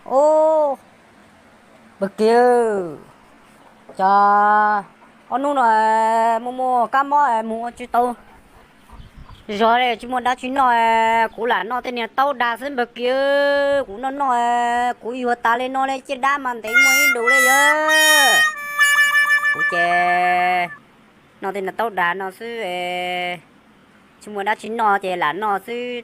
Ub, npawg Kiv, cas ob hnub no muaj muaj kab mob mus ua tsis tau zog li, tsis muaj dab tsi noj, kuv lam noj tej niag taub dag xwb npawg Kiv. Kuv noj noj, kuv yuag tas li no li, caj dab mas ntev muaj ib ntus li yawg. Kuv ces noj tej niag taub dag no xwb, tsis muaj dab tsi noj ces lam noj xwb.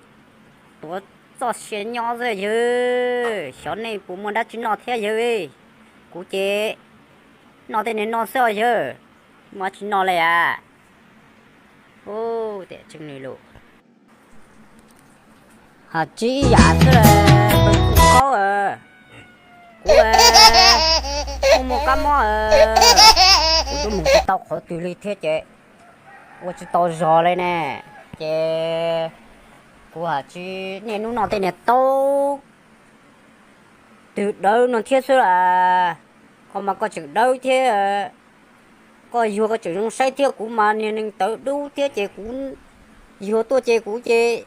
Tuav txoj sia nyob xwb yawg, xyov nej puas muaj dab tsi noj thiab yawg. Kuv ces noj tej niag no xwb os yawg, muaj dab tsi noj li as. Ub, tiam tseeb li lus, has tsis ib yam xwb, qaub, kuv muaj muaj kab mob, kuv twb mus tsis tau qhov twg li thiab ces ua tsis tau zog li ne. Ces kuv has tsis, niaj hnub noj tej niag taub twg dawb no thiab xwb las. Koj mas koj tseem dawb thiab, koj yuag koj tseem zoo saib thiab, kuv mas niag neeg tawv dub thiab ces kuv yuag tuaj ces kuv ces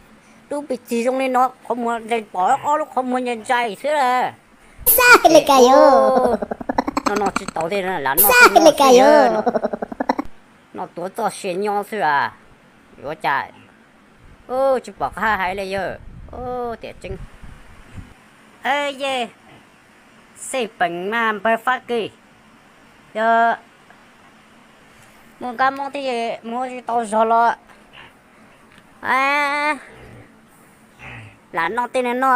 dub pes txig zoo li no, qhov muag ntsais, pom ob lub qhov muag ntsais ntsais xwb las. Xab li ka yog, no noj tsis tau thiab, lam noj xwb, noj tuav txoj sia nyob xwb as. Yuav cas, tsis pom qab hais li yawg. Tiam tseeb, yej, xej peem mas npawg Fab Kis, yog muaj kab mob thiab mus ua tsis tau zog los lam noj tej niag no,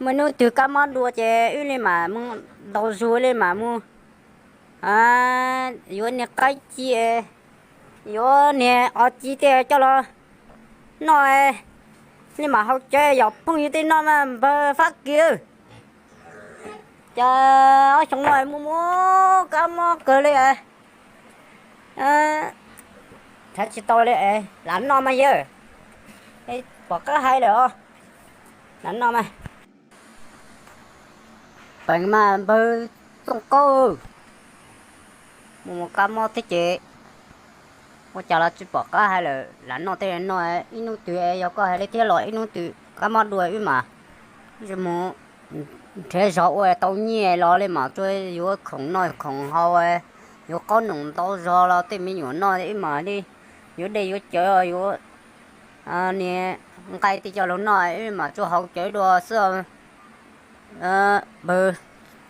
muaj hnub twg kab mob dua ces wb li mam mus ntaus zog li mam mus yuav niag qaib ci, yuav niag os ci tej coj los noj li mam haus cawv yom phooj ywg tej no mas npawg Fab Kis. Cas ob xyoo no muaj muaj kab mob kawg li, thov tsis tau li, lam noj mas yawg, pom qab hais lawm os, lam noj mas. Peem mas npawg Txooj Qaub, muaj muaj kab mob thiab ces ua cas los tsis pom qab hais lawm, lam noj tej no, ib hnub twg yog koj hais li thiab los ib hnub twg kab mob dua wb mas mus nrhiav zog ua tau nyiaj los li mas tsuas yuav khoom noj khoom haus, yuav qaub noom ntau zog los tej me nyuam noj wb mas li yuav dej yuav cawv, yuav niag nqaij tej coj los noj wb mas tsuas haus cawv dua xwb. Npawg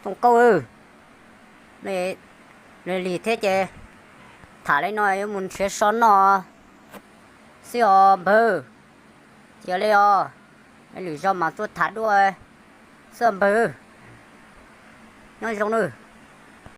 Txooj Qaub, lig lig thiab ces tham li no yuav mus nrhiav so noj xwb os npawg. Cia li os, lwm zaus mas tsuas tham dua xwb npawg. Nyob zoo nawb.